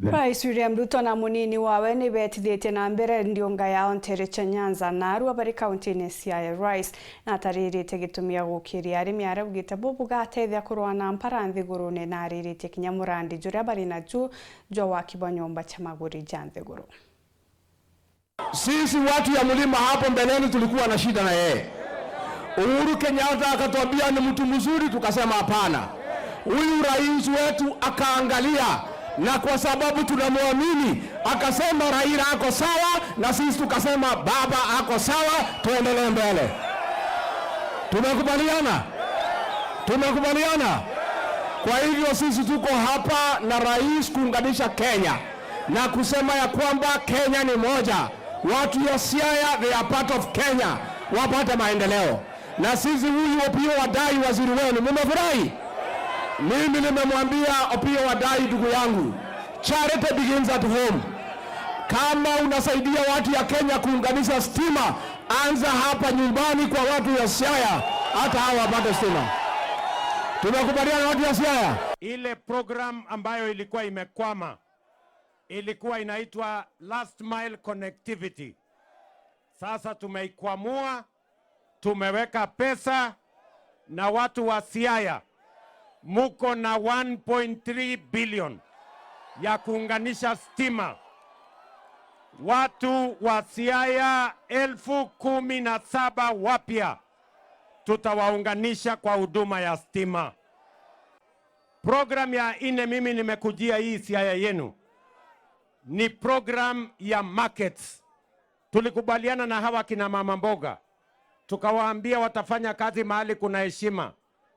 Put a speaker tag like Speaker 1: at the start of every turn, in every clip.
Speaker 1: Rais William Ruto na munini wawe ni betithitie na mbere ndiunga yao Ntericha Nyanza na Arua bari kaunti-ini Siaya. Rais natariritie gitumi ya gukiria arimi aria augite bubu gatethia kurua na mpara nthigurune na ariritie kinya murandi juria bari naju jwa waki bwa nyumba cha maguri ja nthiguru.
Speaker 2: Sisi watu ya mlima hapo mbeleni tulikuwa na shida na yeye. Uhuru Kenyatta akatuambia ni mtu mzuri, tukasema hapana. Huyu rais wetu akaangalia, na kwa sababu tunamwamini akasema Raila ako sawa, na sisi tukasema baba ako sawa, tuendelee mbele. Tumekubaliana, tumekubaliana. Kwa hivyo sisi tuko hapa na rais kuunganisha Kenya na kusema ya kwamba Kenya ni moja. Watu ya Siaya, they are part of Kenya, wapate maendeleo. Na sisi huyu Opiyo Wandayi waziri wenu, mumefurahi? Mimi nimemwambia Opiyo Wandayi, ndugu yangu, charity begins at home. Kama unasaidia watu ya Kenya kuunganisha stima, anza hapa nyumbani kwa watu ya Siaya, hata hawa wapate stima. Tumekubaliana watu ya Siaya?
Speaker 3: Ile program ambayo ilikuwa imekwama ilikuwa inaitwa last mile connectivity. Sasa tumeikwamua, tumeweka pesa na watu wa Siaya muko na 1.3 billion ya kuunganisha stima. Watu wa Siaya 17,000 wapya tutawaunganisha kwa huduma ya stima. Program ya nne mimi nimekujia hii Siaya yenu ni program ya markets. Tulikubaliana na hawa kina mama mboga, tukawaambia watafanya kazi mahali kuna heshima,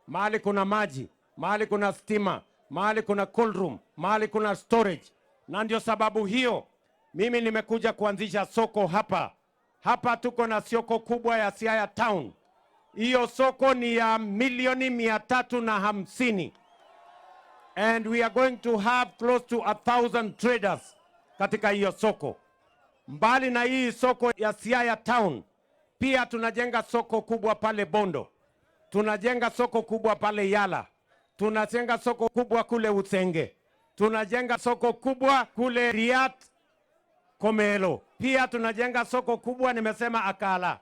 Speaker 3: mahali kuna maji, mahali kuna stima, mahali kuna cold room, mahali kuna storage. Na ndio sababu hiyo mimi nimekuja kuanzisha soko hapa. Hapa tuko na soko kubwa ya Siaya Town. Hiyo soko ni ya milioni 350 and we are going to have close to 1,000 traders katika hiyo soko. Mbali na hii soko ya Siaya Town, pia tunajenga soko kubwa pale Bondo, tunajenga soko kubwa pale Yala, tunajenga soko kubwa kule Usenge, tunajenga soko kubwa kule Riat Komelo, pia tunajenga soko kubwa nimesema Akala.